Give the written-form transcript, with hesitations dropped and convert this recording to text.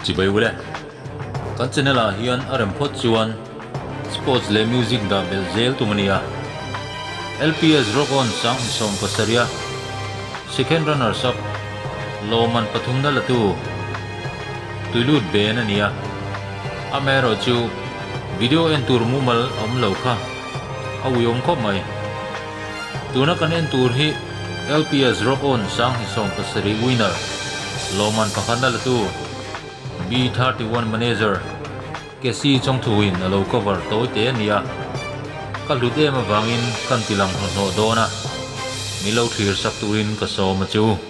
Chibai ule. Kan channel ah hian a rem phawt chuan sports leh music dah belh zel tum a nia. LPS Rock On 2017 a second runners up lawmman pathumna la tu Tuilut Ben a nia. Amaherawhchu video en tur mumal a awm lo kha a uiawm khawp mai. Tuna kan en tur hi LPS Rock On 2017 winner lawmman pakhatna la tu B31 manager Casey Chawngthuin a lo cover tawi te a nia. Ka hlut em avangin kan ti lang hnawhhnawh dawn a, min lo thlir sak turin ka sawm a chu.